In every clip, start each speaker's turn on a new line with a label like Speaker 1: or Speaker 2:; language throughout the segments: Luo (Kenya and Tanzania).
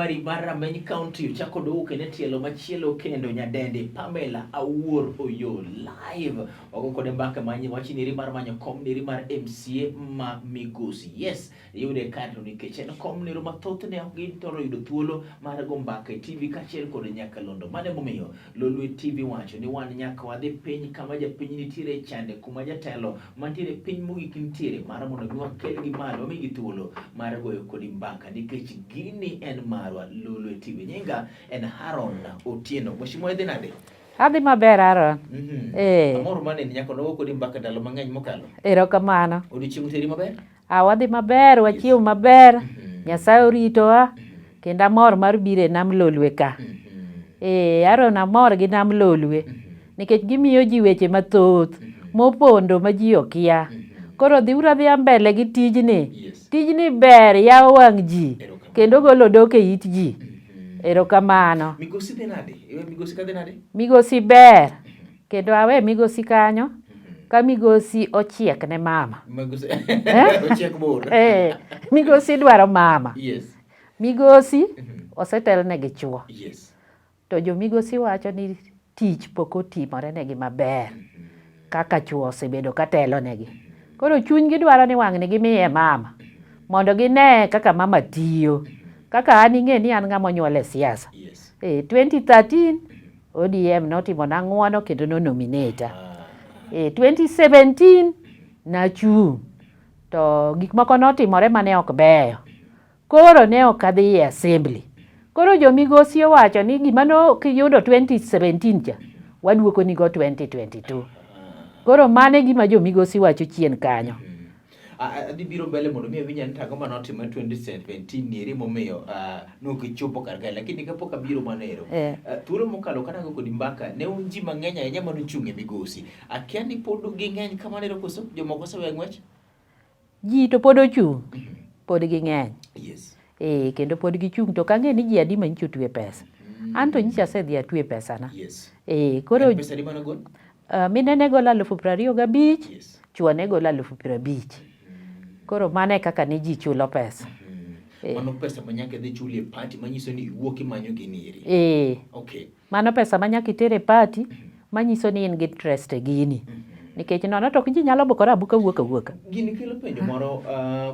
Speaker 1: mari mar Rameny County ochako duogo kendo e tielo machielo kendo nyadendi Pamela Awuor Oyo live. Wago kode mbaka manyi wach niri mar manyo kom niri mar MCA ma Migosi. Yes, iyude kar to nikech en kom nero ma thothne ok githoro yudo thuolo mar go mbaka e TV kaachiel kod nyakalondo. Mano emomiyo Lolwe TV wacho ni wan nyaka wadhi piny kama japiny nitiere chande kuma jatelo mantiere piny mogik nitiere mar mondo mi wakelgi malo wamigi thuolo mar goyo kodi mbaka nikech gini en marwa. Lolwe TV nyinga en Haron Otieno. Mheshimiwa idhi nade?
Speaker 2: Adhi maber Aaron. Eh.
Speaker 1: Amor maneni nyaka nogo kodi mbaka ndalo mang'eny mokalo.
Speaker 2: Erokamano.
Speaker 1: Odiochieng' teri maber?
Speaker 2: Ah, wadhi maber, wachiew maber. Nyasaye oritowa. Kendo amor mar biro e nam Lolwe ka. Eh, Aaron amor gi nam Lolwe. Nikech gimiyo ji weche mathoth mopondo ma ji okia. Koro dhiuru adhiya mbele gi tijni. Tijni ber yawo wang' ji kendo golo odok e it ji. Erokamano.
Speaker 1: Migosi dhi nade? Migosi ka dhi nade?
Speaker 2: Migosi ber. Kendo awe migosi kanyo ka migosi ochiek ne mama.
Speaker 1: Migosi
Speaker 2: Eh?
Speaker 1: ochiek bor.
Speaker 2: Eh, migosi dwaro mama.
Speaker 1: Yes.
Speaker 2: Migosi osetelne gi chuo.
Speaker 1: Yes.
Speaker 2: To jo migosi wacho ni tich pok otimore negi maber kaka chuo osebedo ka telo negi. Koro chunygi dwaro ni wang'ni gimiye mama mondo gine kaka mama tiyo. Kaka an ing'e ni an ng'ama onyuol e siasa.
Speaker 1: Yes.
Speaker 2: Eh, 2013 ODM notimona ng'uono kendo nonominata. Eh, 2017 nachung' to gik moko notimore mane ok beyo. Koro ne ok adhi e assembly. Koro jo migosi owacho ni gima nokiyudo 2017 cha waduoko nigo 2022. Koro mano e gima jo migosi wacho chien kanyo.
Speaker 1: Adhi biro mbele mondo mi awinj ane ang'o mane otimore 2017 nieri momiyo ne ok ichopo kar kae lakini kapok abiro mano ero. Thuolo mokalo kane ago kodi mbaka ne un ji mang'eny ahinya mane ochung' e migosi. Akia ni pod ging'eny kamano ero koso jomoko oseweyo ng'wech?
Speaker 2: Ji to pod ochung', pod ging'eny.
Speaker 1: Yes.
Speaker 2: Eh, kendo pod gichung' to ok ang'e ni ji adi ma nyicha otwe pesa. An to nyicha asedhi atwe pesana.
Speaker 1: Yes.
Speaker 2: Eh, koro
Speaker 1: En pesa adi mane ogol?
Speaker 2: Mine ne golo 25,000,
Speaker 1: Yes.
Speaker 2: chuo ne golo 50,000. Koro mano e kaka ne ji chulo pesa.
Speaker 1: Mano pesa ma nyaka idhi chuli e party manyiso ni iwuok imanyo gini eri.
Speaker 2: Eh.
Speaker 1: Okay.
Speaker 2: Mano pesa ma nyaka iter e party manyiso ni in gi interest e gini. Nikech nono to ok ji nyalo bukore abuka wuok awuoka.
Speaker 1: Gini kelo penjo moro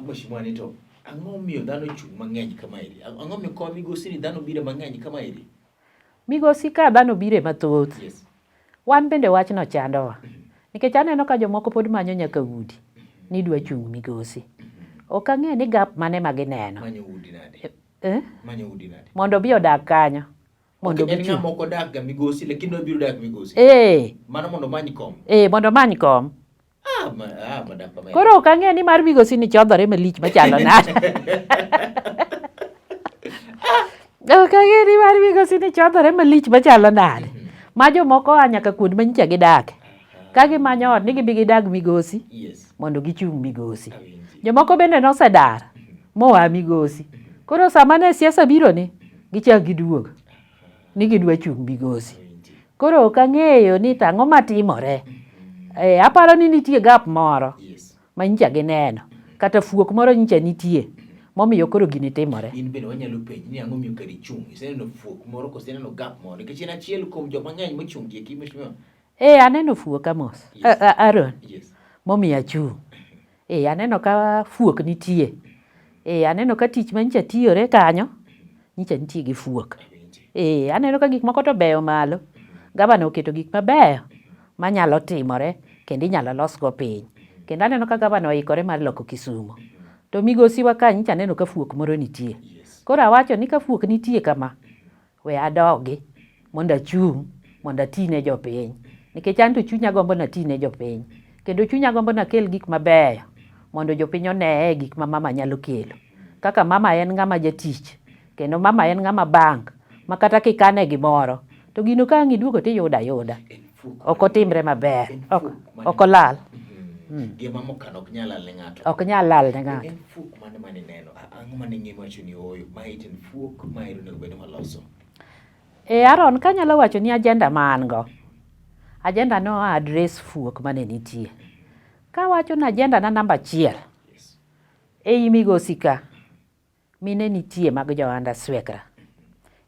Speaker 1: mheshimiwa ni to ang'o momiyo dhano chung' mang'eny kamaeri? Ang'o momiyo koa migosi ni dhano biro mang'eny kamaeri?
Speaker 2: Migosi ka dhano bire mathoth.
Speaker 1: Yes.
Speaker 2: Wan bende wachno chandowa. Nikech aneno ka jomoko pod manyo nyaka udi ni dwa chung' migosi. Ok ang'e ni gap mane ma gineno.
Speaker 1: Manyo udi nade?
Speaker 2: Eh?
Speaker 1: Manyo udi nade?
Speaker 2: Mondo obi odag kanyo. Mondo
Speaker 1: okay, en
Speaker 2: gichung'.
Speaker 1: ng'ama ok odak ga migosi lakini obiro dak migosi.
Speaker 2: Eh.
Speaker 1: Mano mondo omany kom.
Speaker 2: Eh, mondo omany kom.
Speaker 1: Ah, ma, ah, madam Pamela.
Speaker 2: Koro ok ang'e ni mar migosi ni chodhore malich machalo nade. Ok ang'e ni mar migosi ni chodhore malich machalo nade. Ma jomoko oa nyaka kuond ma nyicha gidake. Ka gimanyo ot ni gibi gidag migosi
Speaker 1: Yes.
Speaker 2: mondo gichung' migosi.
Speaker 1: Awinji.
Speaker 2: Jomoko bende nosedar moa migosi. Koro sama ne siasa biro ni, gichak giduog ni gidwa chung' migosi. Koro ok ang'eyo ni to ang'o matimore. Eh, aparo ni nitie gap moro
Speaker 1: Yes.
Speaker 2: ma nyicha gineno kata fuok moro nyicha nitie momiyo koro gini timore.
Speaker 1: In bende wanyalo penji ni ang'o miyo kari chung'? Iseneno fuok moro koso ineno gap moro? Nikech in achiel kuom joma ng'eny mochung' gi eki mheshimiwa.
Speaker 2: Eh, aneno fuok Amos.
Speaker 1: Yes.
Speaker 2: Aaron.
Speaker 1: Yes.
Speaker 2: Momiyo achung'. Eh, aneno ka fuok nitie. Eh, aneno ka tich ma nyicha tiyore kanyo, nyicha nitie gi fuok. Eh, aneno ka gik moko to beyo malo. Gavana oketo gik mabeyo manyalo timore kendo inyalo losgo piny. Kendo aneno ka gavana oikore mar loko Kisumo. To migosi wa ka nyicha aneno ka fuok moro nitie. Koro awacho ni ka fuok nitie kama, we adogi mondo achung' mondo ati ne jopiny. Nikech an to chunya gombo ni ati ne jopiny. Kendo chunya gombo ni akel gik mabeyo mondo jopiny oneye gik ma mama nyalo kelo. Kaka mama en ng'ama jatich, kendo mama en ng'ama bank, ma kata kikane gimoro, to gino ka ang' iduogo tiyudo ayuda. Ok otimre maber, ok olal.
Speaker 1: Gima mokano ok nyal lal ne ng'ato.
Speaker 2: Ok nyal lal ne ng'ato.
Speaker 1: En fuok mane mane ineno? Ang'o mane ing'e miwacho ni ooyo, mae to en fuok, mae onego bed ni waloso?
Speaker 2: E Aaron, kanyalo wacho ni agenda ma an go, agenda no address fuok mane nitie. Kawacho ni agenda na namba achiel,
Speaker 1: Yes.
Speaker 2: ei migosi ka, mine nitie mag jo Under Swekra.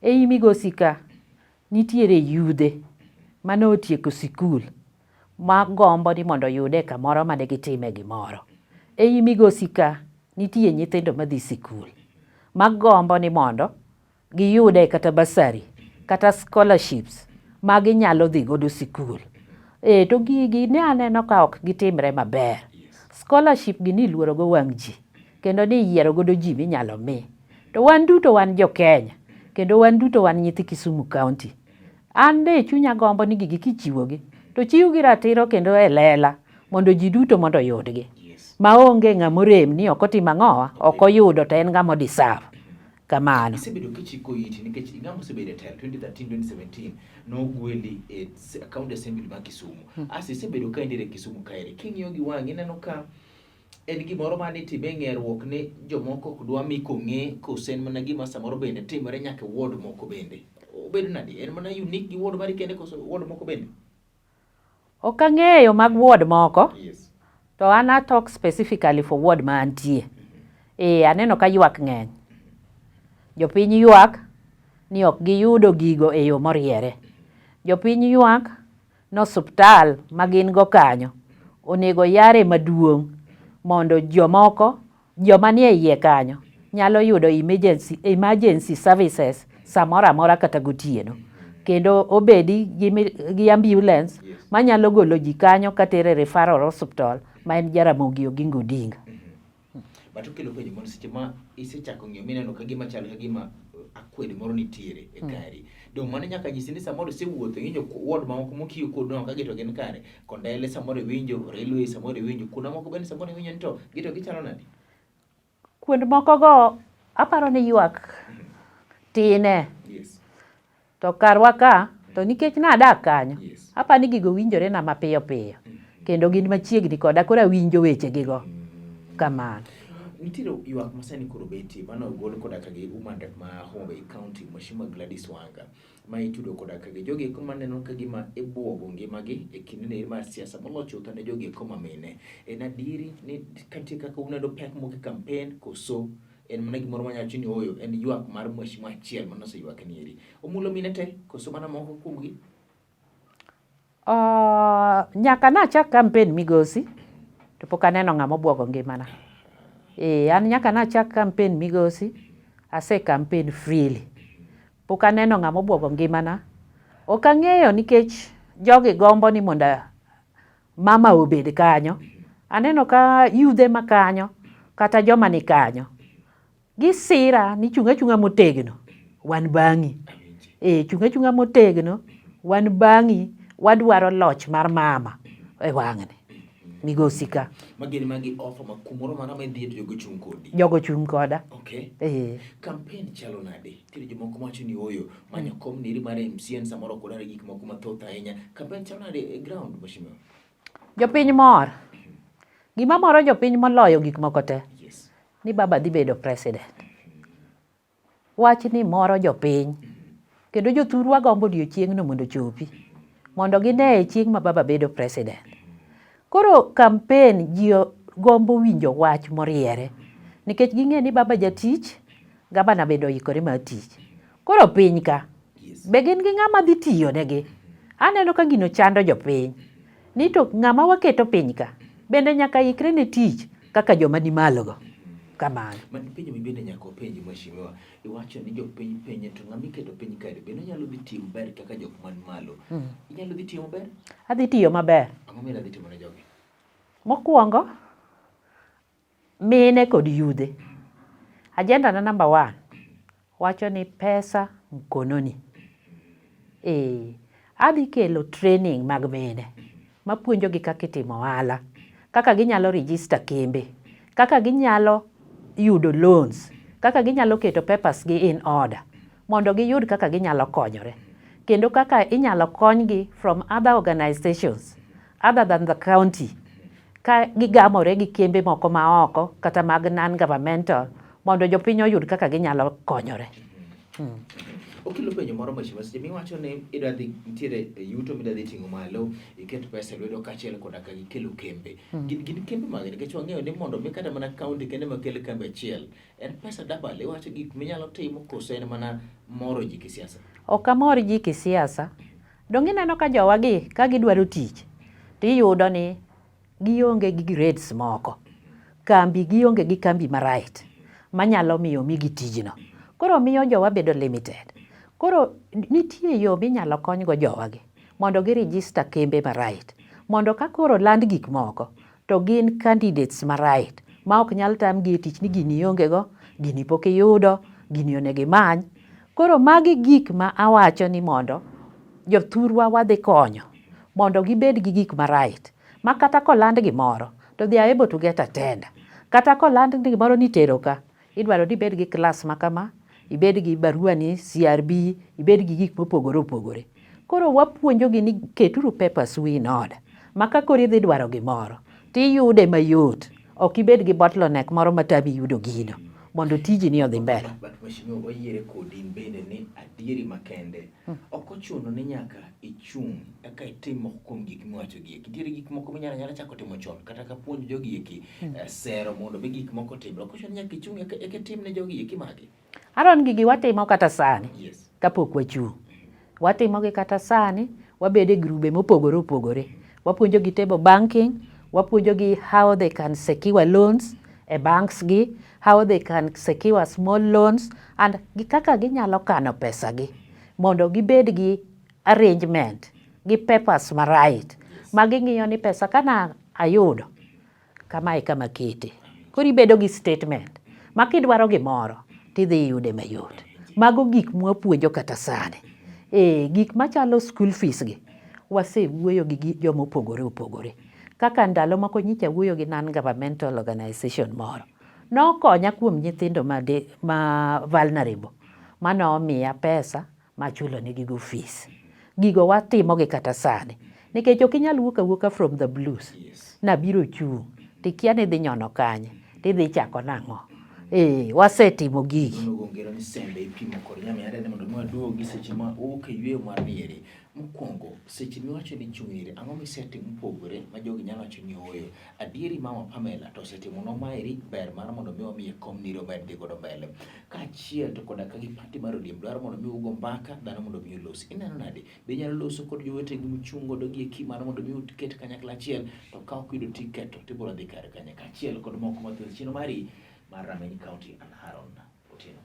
Speaker 2: Ei Migosi ka nitiere yudhe mane otieko sikul ma gombo ni mondo oyude kamoro mane gitime gimoro. Ei Migosi ka nitie nyithindo madhi sikul ma gombo ni mondo giyude kata bursary kata scholarships ma ginyalo dhi godo sikul. E, to gigi ne aneno ka ok gitimre maber. Scholarship gi ni iluoro go wang' ji kendo ni iyiero godo ji minyalo mi. To wan duto wan jo Kenya kendo wan duto wan nyithi Kisumu County. An de chunya gombo ni gigi kichiwogi to chiwgi ratiro kendo e lela mondo ji duto mondo oyudgi. Maonge ng'ama orem ni ok otimo ang'owa, ok oyudo to en ng'ama o deserve. Kamano.
Speaker 1: Isebedo kichiko iti nikech ing'ama osebedo e telo 2013 2017 nogweli e county assembly ma Kisumu. As isebedo ka intiere Kisumu kaeri, king'iyo gi wang'i ineno ka en gimoro mane itime e ng'eruok ni jomoko ok dwa mi kong'e kose en mana gima samoro bende timore nyaka e ward moko bende. Obedo nade? En mana unique gi ward mari kende koso ward moko bende?
Speaker 2: Ok ang'eyo mag ward moko.
Speaker 1: Yes.
Speaker 2: To an a talk specifically for ward ma antie. Eh, aneno ka ywak ng'eny. Jopiny ywak ni ok giyudo gigo e yo moriere. Jopiny ywak ni osuptal ma gin go kanyo onego yare maduong' mondo jomoko joma nie iye kanyo nyalo yudo emergency services samoro amora kata gotieno. Kendo obedi gi ambulance manyalo golo ji kanyo katere e referral hospital ma en Jaramogi Oginga Odinga.
Speaker 1: But okelo penjo mondo seche ma isechako ng'iyo mineno ka gima chal ka gima akwede moro nitiere e kari. Dong' mano nyaka nyisi ni samoro isewuotho iwinjo ward mamoko mokiyo kod ka gi to gin kare. Kondele samoro iwinjo, Railway samoro iwinjo, kuonde moko bende samoro iwinjo ni to gi to gichalo nade?
Speaker 2: Kuond moko go aparo ni ywak tine.
Speaker 1: Yes.
Speaker 2: To karwa ka, to nikech nadak kanyo,
Speaker 1: Yes.
Speaker 2: apa ni gigo winjore na mapiyo piyo. Kendo gin machiegni koda koro awinjo weche gigo. Kamano.
Speaker 1: Nitiere ywak ma sani koro betie mane ogol koda ka gi woman rep ma Homa Bay County Mheshimiwa Gladys Wanga ma itudo koda ka gi jogi eko maneno ka gima ibuogo ngimagi e kinde ni mar siasa moloyo chutho ne jogi eko ma mine. En adieri ni kantie kaka uneno pek moko e campaign koso en mana gimoro manyalo wacho ni ooyo en ywak mar mheshimiwa achiel mane oseywak ni eri. Omulo mine te koso mana moko kuomgi?
Speaker 2: Nyaka nachak campaign migosi to pok aneno ng'ama obuogo ngimana. Eh, an nyaka nachak campaign migosi, ase campaign freely. Pok aneno ng'ama obuogo ngimana. Ok ang'eyo nikech jogi gombo ni mondo mama obed kanyo. Aneno ka yudhe ma kanyo kata joma ni kanyo gisira ni chung' achung'a motegno wan bang'i. Eh, chung' achung'a motegno wan bang'i wadwaro loch mar mama e wang'ni migosi ka.
Speaker 1: Magin magi offer ma kumoro mana ma idhiye to jogo chung' kodi.
Speaker 2: Jogo chung' koda.
Speaker 1: Okay.
Speaker 2: Eh.
Speaker 1: Campaign chalo nade? Nitiere jomoko mawacho ni ooyo, manyo kom niri mar MCN samoro ok odwar gik moko mathoth ahinya. Campaign chalo nade e ground mheshimiwa?
Speaker 2: Jopiny mor. Gima moro jopiny moloyo gik moko te
Speaker 1: Yes.
Speaker 2: ni baba dhi bedo president. Wach ni moro jopiny. Kendo jothurwa gombo odiochieng'no mondo ochopi. Mondo gineye chieng' ma baba bedo president. Koro campaign ji gombo winjo wach moriere. Nikech ging'e ni baba jatich, gavana bende oikore mar tich. Koro piny ka, be gin gi ng'ama dhi tiyo negi? Aneno ka gino chando jopiny. Ni to ng'ama waketo piny ka, bende nyaka ikre ne tich kaka joma ni malo go. Kamano.
Speaker 1: Man penjo mi bende nyaka wapenji mheshimiwa. Iwacho ni jopiny penje to ng'ama iketo piny kae bende onyalo dhi tiyo maber kaka jok man malo. Inyalo dhi tiyo maber?
Speaker 2: Adhi tiyo maber.
Speaker 1: Ang'o midwa dhi timo ne jogi?
Speaker 2: Mokwongo, mine kod yudhe. Agenda na number one wacho ni pesa mkononi. Eh, adhi kelo training mag mine mapuonjogi kaka itimo ohala, kaka ginyalo register kembe, kaka ginyalo yudo loans, kaka ginyalo keto papers gi in order mondo giyud kaka ginyalo konyore. Kendo kaka inyalo konygi from other organizations other than the county ka gigamore gi kembe moko ma oko kata mag non governmental mondo jopiny oyud kaka ginyalo konyore.
Speaker 1: Okelo penjo moro mheshimiwa, seche miwacho ni idwa dhi nitiere yuto midwa dhi ting'o malo, iket pesa e lwedo kaachiel koda ka gikelo kembe. Gin kembe mage? Nikech wang'eyo ni mondo mi kata mana kaunti kende makel kambi achiel, en pesa double, iwacho gik minyalo timo koso en mana moro ji kisiasa?
Speaker 2: Ok amor ji kisiasa. Donge ineno ka jowagi ka gidwaro tich tiyudo ni gionge gi grades moko. Kambi gionge gi kambi ma right manyalo miyo migi tijno. Koro miyo jowa bedo limited. Koro nitie yo minyalo konygo jowagi mondo gi register kembe ma right. Mondo ka koro land gik moko to gin candidates ma right ma ok nyal tamgi e tich ni gini ionge go, gini pok iyudo, gini onego imany. Koro magi gik ma awacho ni mondo jothurwa wadhi konyo mondo gibed gi gik ma right ma kata koland gimoro to they are able to get a tender. Kata koland gimoro ni itero ka, idwaro ni ibed gi class ma kama, ibed gi barua ni CRB, ibed gi gik mopogore opogore. Koro wapuonjogi ni keturu papers u in order ma ka koro idhi dwaro gimoro tiyude mayot, ok ibed gi bottleneck moro matami yudo gino mondo tijini odhi mbele.
Speaker 1: But mheshimiwa, wayiere kodi in bende ni adieri makende ok ochuno ni nyaka ichung' eka itim moko kuom gik miwacho gi eki. Nitiere gik moko minyalo anyala chako timo chon kata ka puonjo jogi eki sero mondo mi gik moko otimre. Ok ochuno ni nyaka ichung' eka itim ne jogi eki magi.
Speaker 2: Aaron, gigi watimo kata sani.
Speaker 1: Yes.
Speaker 2: Kapok wachung'. Watimogi kata sani, wabedo e grube mopogore opogore. Wapuonjogi table banking, wapuonjogi how they can secure loans e banks gi, how they can secure small loans and gi kaka ginyalo kano pesa gi mondo gibed gi arrangement gi papers ma right ma ging'iyo ni pesa kana ayudo kama e kama kete. Koro ibedo gi statement ma kidwaro gimoro tidhi iyude mayot. Mago gik mwapuonjo kata sani. Gik machalo school fees gi wasewuoyo gi joma opogore opogore. Kaka ndalo moko nyicha wuoyo gi non-governmental organization moro. Nokonya kuom nyithindo ma vulnerable manomiya pesa machulo negi go fees. Gigo watimo gi kata sani. Nikech ok inyal wuok awuoka from the blues.
Speaker 1: Yes.
Speaker 2: Nabiro chung' tikia ni idhi nyono kanye tidhi chako nang'o. Wasetimo gigi.
Speaker 1: Onego ngero ni sembe ipimo kod nyamiare ni mondo mi waduogi seche ma owuok e yueyo mar diere. Mokwongo, seche miwacho ni chung' ire, ang'o misetimo mopogore ma jogi nyalo wacho ni ooyo? Adieri mama Pamela to osetimo maeri ber mar mondo mi wamiye kom niro omed dhi godo mbele. Kaachiel to koda ka gi party mar ODM dwaro mondo mi ugo mbaka, dhano mondo mi olos. Ineno nade? Be inyalo loso kod jowetegi muchung' godo gi eki mar mondo mi uket kanyakla achiel, to ka ok iyudo ticket to tibiro dhi kare kanye kaachiel kod moko mathoth. Chenro mari mar Rameny County an Haron Otieno.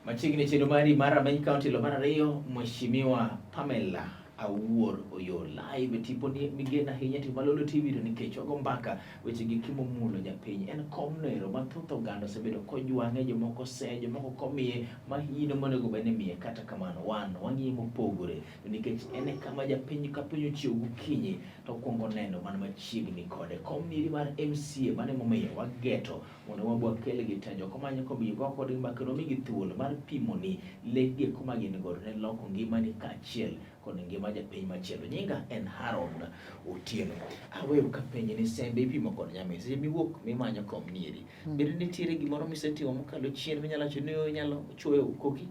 Speaker 1: Machiegni chenro mari mar Rameny County lo mar ariyo, Mheshimiwa Pamela Awuor Oyo live e tipo ni migeno ahinya tipo Malolo TV to nikech wago mbaka weche gi kimomulo japiny en komno ero ma thoth oganda osebedo kojwang'e, jomoko se, jomoko komiye ma hino monego bed ni miye. Kata kamano wan wang'iye mopogore to nikech en e kama japiny ka piny ochiew gokinyi to okwongo neno mana machiegni kode. Kom niri mar MCA mano emomiyo wageto mondo wab wakel gi te jok manyo kom go kodgi mbaka kendo migi thuolo mar pimoni lekgi kuma gin godo ne loko ngimani kaachiel kod ngima japiny machielo. Nyinga en Harold Otieno. Aweyo kapenji ni sembe ipimo kod nyamin seche miwuok mimanyo kom nieri. Bende nitiere gimoro misetimo mokalo chien minyalo wacho ni inyalo chuoyo koki?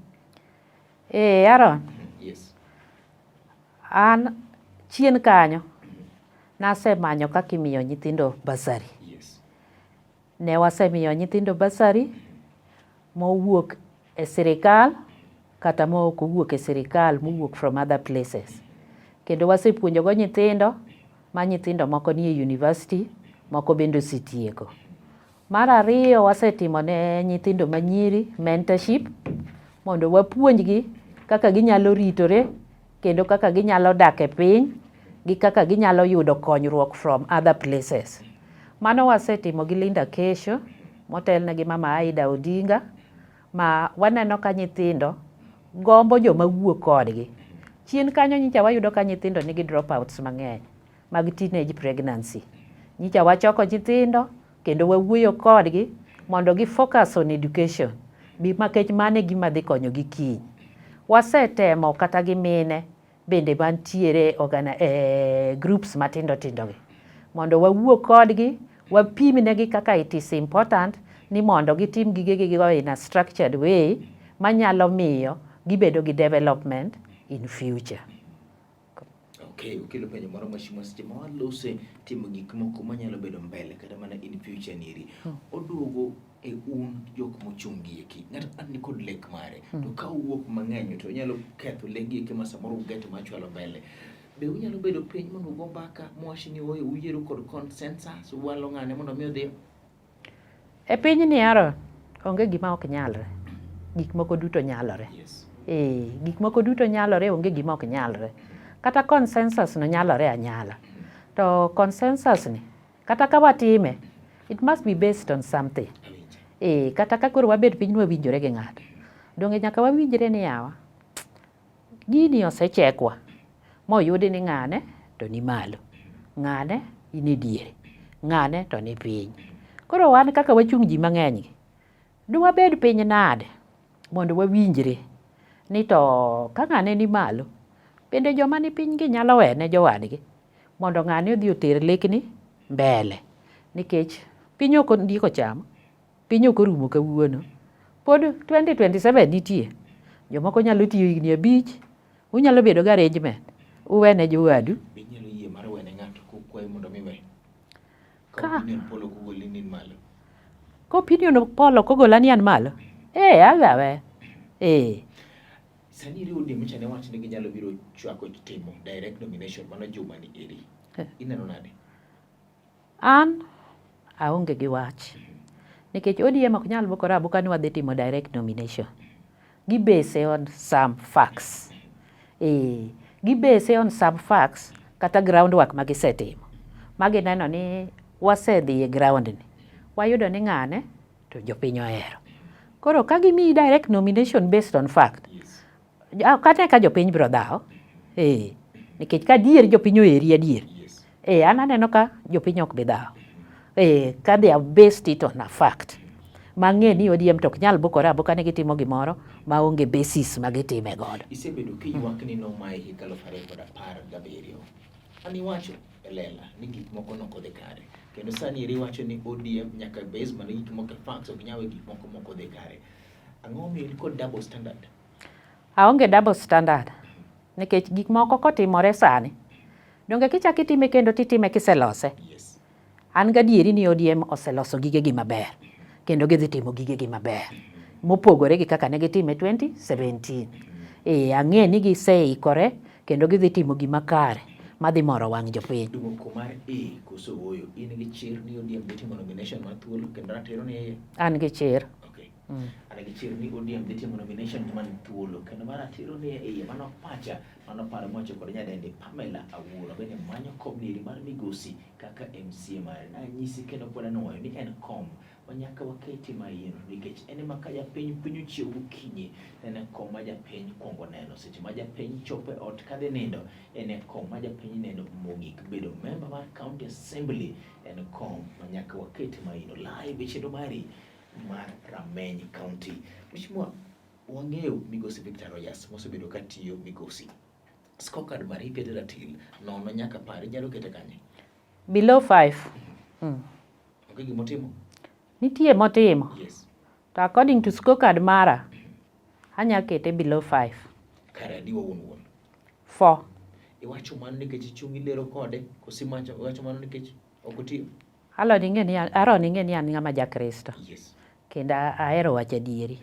Speaker 2: Eh, Aaron.
Speaker 1: Yes.
Speaker 2: An chien kanyo nasemanyo kaka imiyo nyithindo bursary.
Speaker 1: Yes.
Speaker 2: Ne wasemiyo nyithindo bursary mowuok e sirikal kata ma ok owuok e sirikal, mowuok from other places. Kendo wasepuonjogo nyithindo ma nyithindo moko nie university, moko bende osetieko. Mar ariyo, wasetimo ne nyithindo manyiri mentorship mondo wapuonjgi kaka ginyalo ritore kendo kaka ginyalo dak e piny gi kaka ginyalo yudo konyruok from other places. Mano wasetimo gi Linda Kesho motelne gi Mama Aida Odinga ma waneno ka nyithindo gombo joma wuo kodgi. Chien kanyo nyicha wayudo ka nyithindo nigi dropouts mang'eny mag teenage pregnancy. Nyicha wachoko nyithindo kendo wawuoyo kodgi mondo gi focus on education nikech mano e gima dhi konyogi kiny. Wasetemo kata gi mine bende mantiere groups matindo tindo gi mondo wawuo kodgi, wapim negi kaka it is important ni mondo gitim gigegi go in a structured way manyalo miyo gibedo gi development in future.
Speaker 1: Okay, okelo penjo moro mheshimiwa seche ma walose timo gik moko manyalo bedo mbele kata mana in future niri. Oduogo e un jok mochung' gi eki. Ng'ato ng'ato nikod lek mare. To ka uwuok mang'eny to onyalo ketho lek gi eki ma samoro ugeto machwalo mbele. Be unyalo bedo piny mondo ugo mbaka muwach ni ooyo uyiero kod consensus uwalo ng'ane mondo mi odhi.
Speaker 2: E pinyni Aaron, onge gima ok nyalre. Gik moko duto nyalore.
Speaker 1: Yes.
Speaker 2: Eh, gik moko duto nyalore, onge gima ok nyalre. Kata consensus no nyalore anyala. To consensus ni, kata ka watime, it must be based on something.
Speaker 1: Awinjo.
Speaker 2: Eh, kata ka koro wabet piny nwawinjore gi ng'ato. Donge nyaka wawinjre ni yawa, gini osechekwa moyudi ni ng'ane to ni malo, ng'ane in e diere, ng'ane to ni piny. Koro wan kaka wachung' ji mang'eny gi, dwabed piny nade mondo wawinjre ni to ka ng'ane ni malo, bende joma ni piny gi nyalo wene jowadgi mondo ng'ane odhi oter lekni mbele. Nikech piny ok ondiek ochamo, piny ok orumo kawuono. Pod 2027 nitie. Jomoko nyalo tiyo higni 5, unyalo bedo gi arrangement, uwene jowadu.
Speaker 1: Be inyalo yie mar wene ng'ato kokwayi mondo mi we? Ka opinion poll ok ogoli ni in malo.
Speaker 2: Ka opinion poll ok ogola ni an malo, eh adhi aweya. Eh.
Speaker 1: Sani eri ODM nyocha ne wacho ni ginyalo biro chwako timo direct nomination mano juma ni eri. Ineno nade?
Speaker 2: An aonge gi wach. Nikech ODM ok nyal bukore abuka ni wadhi timo direct nomination. Gibase on some facts. Eh, gibase on some facts kata groundwork ma gisetimo. Ma gineno ni wasedhi e ground ni. Wayudo ni ng'ane to jopiny ohero. Koro ka gimiyi direct nomination based on fact,
Speaker 1: Yes.
Speaker 2: kata ka jopiny biro dhawo. Eh, nikech ka adier jopiny oheri adier.
Speaker 1: Yes.
Speaker 2: Eh, an aneno ka jopiny ok bi dhawo. Eh, ka they have based it on a fact. Mang'e ni ODM to ok nyal bukore abuka ni gitimo gimoro maonge basis ma gitime godo.
Speaker 1: Isebedo kiywak ni nomayi higa 2017. An iwacho e lela ni gik moko nok odhi kare. Kendo sani eri iwacho ni ODM nyaka base mana gik moko e facts ok nyal we gik moko mok odhi kare. Ang'o momiyo in kod double standard?
Speaker 2: Aonge double standard. Nikech gik moko kotimore sani, donge kichako itime kendo titime kiselose.
Speaker 1: Yes.
Speaker 2: An gadieri ni ODM oseloso gigegi maber kendo gidhi timo gigegi maber mopogore gi kaka ne gitime 2017. Eh, ang'e ni giseikore kendo gidhi timo gima kare madhi moro wang' jopiny.
Speaker 1: Duoko mar A koso ooyo, in gi chir ni ODM dhi timo nomination mar thuolo kendo ratiro ni iye?
Speaker 2: An gi chir.
Speaker 1: Okay. An gi chir ni ODM dhi timo nomination man thuolo kendo mar ratiro ni e iye mano pacha mano paro mowacho kod nyadendi Pamela Awuor bende manyo kom nieri mar migosi kaka MCA mare. Nanyisi kendo pod anuoyo ni en kom ma nyaka waketi maino nikech en ema ka japiny piny ochiew gokinyi en e kom ma japiny kwongo neno seche ma japiny chopo e ot kadhi nindo en e kom ma japiny neno mogik bedo member mar county assembly en kom ma nyaka waket maino live e chenro mari mar Rameny County. Mheshimiwa, wang'eyo migosi Victor Rogers mosebedo ka tiyo migosi. Scorecard mari ikete ratil nono nyaka par inyalo kete kanye?
Speaker 2: Below 5.
Speaker 1: Onge gimotimo?
Speaker 2: Nitie motimo.
Speaker 1: Yes.
Speaker 2: To according to scorecard mara, anya kete below 5.
Speaker 1: Kare adi wawuon wuon?
Speaker 2: 4.
Speaker 1: Iwacho mano nikech ichung' ilero kode koso iwacho mano nikech ok otiyo?
Speaker 2: Aaron ing'e ni Aaron ing'e ni an ng'ama ja Kristo.
Speaker 1: Yes.
Speaker 2: Kendo ahero wacho adieri.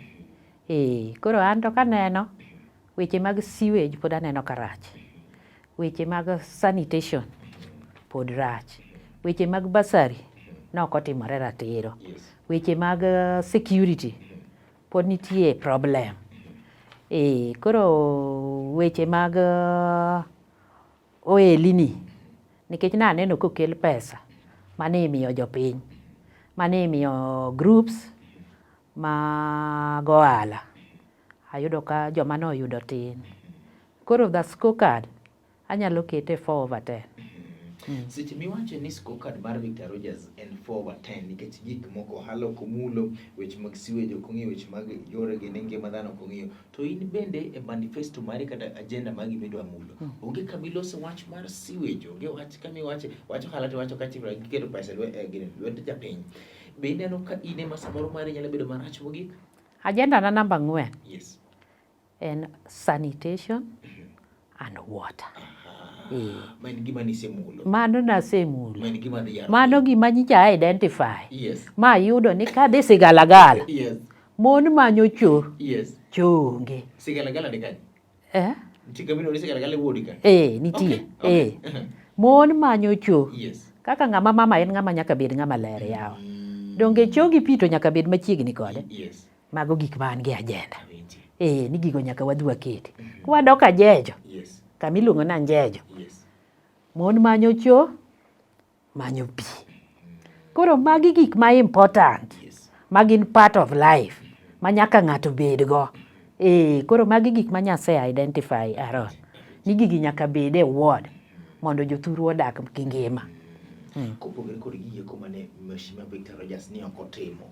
Speaker 2: Eh, koro an to kaneno weche mag sewage pod aneno ka rach. Weche mag sanitation pod rach. Weche mag bursary nok otimore ratiro.
Speaker 1: Yes.
Speaker 2: Weche mag security pod nitie problem. Eh, koro weche mag ohelni nikech naneno kokel pesa mane imiyo jopiny, mane imiyo groups mag ohala. Ayudo ka joma noyudo tin. Koro the scorecard anyalo kete 4 over 10.
Speaker 1: Seche miwacho ni scorecard mar Victor Rogers en 4 over 10 nikech gik moko ohala ok omulo, weche mag sewage ok ong'iyo, weche mag yore gi ngima dhano ok ong'iyo. To in bende e manifesto mari kata agenda magi midwa mulo, onge kama ilose wach mar sewage, onge wach kama iwache wach ohala to iwacho ka giketo pesa e lwet japiny. Be ineno ka in ema samoro mari nyalo bedo marach mogik?
Speaker 2: Agenda na namba 4
Speaker 1: Yes.
Speaker 2: en sanitation and water.
Speaker 1: Ma en gima nisemulo.
Speaker 2: Mano nasemulo.
Speaker 1: Ma en gima dhi yaro.
Speaker 2: Mano gima nyicha identify.
Speaker 1: Yes.
Speaker 2: Ma ayudo ni kadhi Sigalagala,
Speaker 1: Yes.
Speaker 2: mon manyo cho,
Speaker 1: Yes.
Speaker 2: cho onge.
Speaker 1: Sigalagala ni kanye?
Speaker 2: Eh?
Speaker 1: Nitie kama iluongo ni Sigalagala e wodi ka?
Speaker 2: Eh, nitie.
Speaker 1: Okay.
Speaker 2: Eh. Mon manyo cho.
Speaker 1: Yes.
Speaker 2: Kaka ng'ama mama en ng'ama nyaka bed ng'ama ler yawa. Donge cho gi pi to nyaka bed machiegni kode.
Speaker 1: Yes.
Speaker 2: Mago gik ma an gi agenda.
Speaker 1: Awinji.
Speaker 2: Eh, ni gigo nyaka wadhi waketi. Kwadok Ajejo,
Speaker 1: Yes.
Speaker 2: kama iluongo ni Anjejo,
Speaker 1: Yes.
Speaker 2: mon manyo cho, manyo pi. Koro magi gik ma important
Speaker 1: Yes.
Speaker 2: ma gin part of life ma nyaka ng'ato bedgo. Eh, koro magi gik ma Nyasaye identify Aaron. Ni gigi nyaka bed e ward mondo jothuru odak gi ngima.
Speaker 1: Kopogore kod gigo mane Mheshimiwa Victor Rogers ni ok otimo,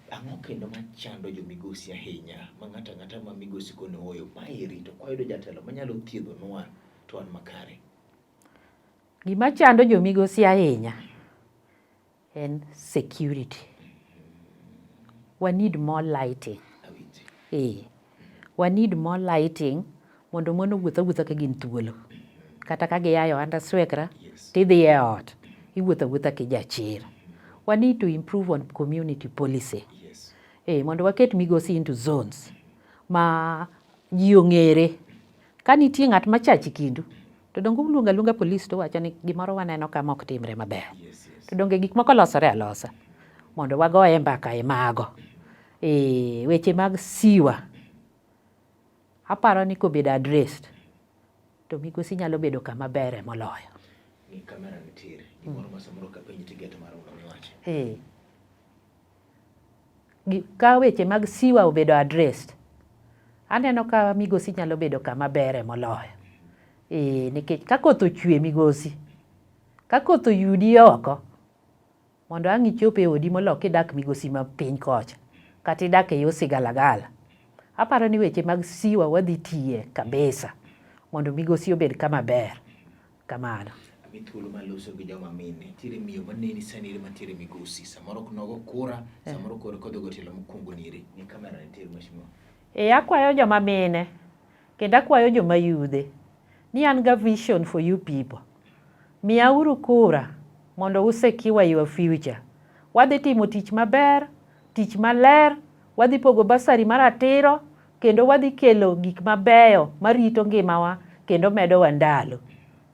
Speaker 1: ang'o kendo machando jo Migosi ahinya ma ng'ato ang'ata ma Migosi kono ooyo maeri to kwayudo jatelo manyalo thiedhonwa to wan makare?
Speaker 2: Gima chando jo Migosi ahinya en security. We need more lighting.
Speaker 1: Awinji.
Speaker 2: Eh, we need more lighting mondo mon owuoth awuotha ka gin thuolo. Kata ka gia e ohand aswekra,
Speaker 1: Yes.
Speaker 2: tidhi e ot, iwuotho awuotha kijachir. We need to improve on community policy.
Speaker 1: Yes.
Speaker 2: Eh, mondo waket Migosi into zones ma ji ong'ere. Ka nitie ng'at machach e kindu, to donge uluongo aluonga polis to uwacho ni gimoro waneno ka ma ok timre maber.
Speaker 1: Yes, yes.
Speaker 2: To donge gik moko losore alosa mondo wagoye mbaka e mago. E, weche mag sewer aparo ni kobedo addressed to Migosi nyalo bedo kama bere moloyo.
Speaker 1: Ng'i kamera nitiere. Gimoro ma samoro kapenji tigeto mar mondo mi iwachi.
Speaker 2: E. Ka weche mag sewer obedo addressed, aneno ka Migosi nyalo bedo kama bere moloyo. E, nikech ka koth ochwe Migosi, ka koth oyudi oko, mondo ang' ichop e odi molo kidak Migosi ma piny kocha, kata idak e yo Sigalagala. Aparo ni weche mag sewer wadhi tiye kabisa mondo Migosi obed kama ber. Kamano.
Speaker 1: Ami thuolo mar loso gi joma mine. Nitiere miyo maneni sani ere mantiere Migosi. Samoro ok nogo kura, samoro koro kodhi go tielo mokwongo nire. Ng'i kamera nitiere mheshimiwa.
Speaker 2: E, akwayo joma mine kendo akwayo joma yudhe ni an ga vision for you people. Miyauru kura mondo u secure your future. Wadhi timo tich maber, tich maler, wadhi pogo bursary maratiro, kendo wadhi kelo gik mabeyo marito ngimawa kendo medowa ndalo.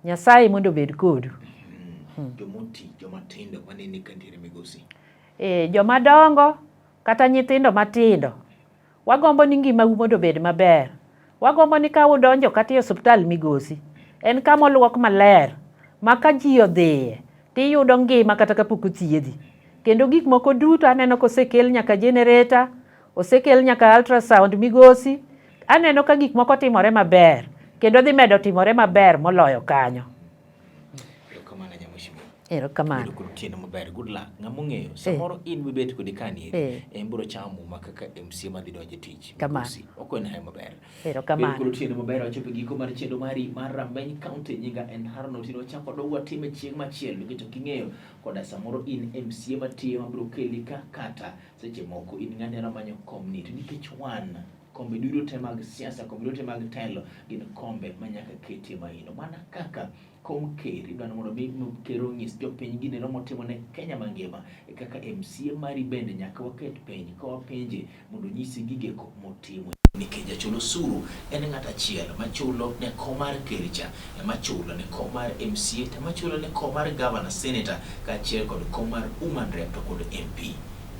Speaker 2: Nyasaye mondo obed kodu.
Speaker 1: Jomoti, joma tindo maneni ka nitiere Migosi.
Speaker 2: E, joma dongo Kata nyithindo matindo, wagombo ni ngimau mondo obed maber. Wagombo ni ka udonjo kata e osuptal Migosi, en kama oluok maler ma ka ji odhiye tiyudo ngima kata kapok othiedhi. Kendo gik moko duto aneno kosekel nyaka generator, osekel nyaka ultrasound Migosi. Aneno ka gik moko timore maber kendo dhi medo timore maber moloyo kanyo.
Speaker 1: Erokamano nya mheshimiwa.
Speaker 2: Erokamano.
Speaker 1: Bedo kod otieno maber. Good luck. Ng'ama ong'eyo samoro in mibet kode kani
Speaker 2: Eh.
Speaker 1: en biro chamo muma kaka MCA madhi donjo e tich.
Speaker 2: Kamano.
Speaker 1: Migosi. Okone hayo maber.
Speaker 2: Erokamano.
Speaker 1: Bedo kod otieno maber wachopo e giko mar chenro mari mar Rameny County. Nyinga en Haron Otieno. Wachako dog watime chieng' machielo nikech ok ing'eyo koda samoro in MCA matiyo mabiro keli ka kata seche moko in ng'ani manyo komni to nikech wan kombe duto te mag siasa, kombe duto te mag telo gin kombe ma nyaka ketie maino. Mana kaka kom ker idwaro mondo mi ker onyis jopiny gino motimo ne Kenya mangima e kaka MCA mari bende nyaka waket piny ka wapenje mondo onyisi gigeko motimo. Nikech jachul osuru en ng'at achiel machulo ne kom mar ker cha, ema chulo ne kom mar MCA, to ema chulo ne kom mar governor, senator kaachiel kod kom mar woman rep to kod MP.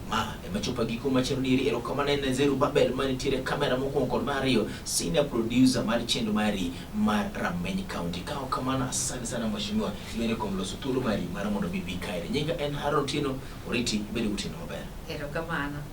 Speaker 1: Ma ema chopo e giko mar chenro ni erokamano ne Zerubabel manitiere kamera mokwongo kod mar ariyo, senior producer mar chenro mari mar Rameny County. Ka ok kamano, asante sana mheshimiwa, bende kuom loso thuolo mari mar mondo mi ibi kae. Nyinga en Haron Otieno, oriti, ibed gotieno maber.
Speaker 2: Erokamano.